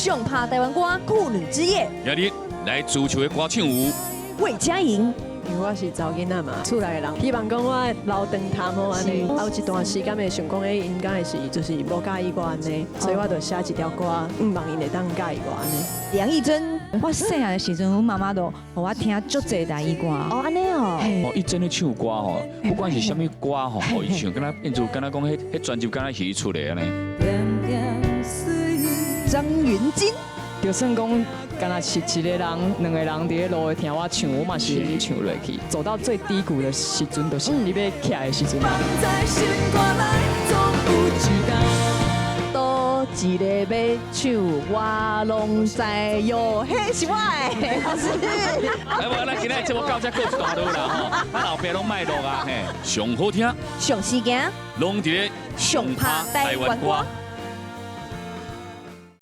上拍台灣歌婦女之夜。今日來主唱的歌手有魏佳瑩。因為我是查某囡仔嘛，厝內的人希望講我留長頭毛按呢，啊有一段時間會想講，欸，𪜶敢會是就是無佮意我按呢，所以我就寫一條歌，向望𪜶會當佮意我按呢。梁義珍，我細漢的時陣，阮媽媽就予我聽足濟台語歌。哦，按呢哦。哦，伊真咧唱歌吼，不管是啥物歌吼，予伊唱，敢若變做敢若講彼彼專輯敢若是伊出的按呢。張芸京，就算講，敢若是一個人、兩個人佇咧路聽我唱，我嘛是會唱落去。走到最低谷的時陣，就是你欲起來的時陣。佗一個欲唱，我攏知喲，彼是我的，老師。來，無，咱今仔節目到這告一段落啦吼，咱後壁攏莫錄啊嘿，上好聽，上時間，攏佇咧上拍台灣歌。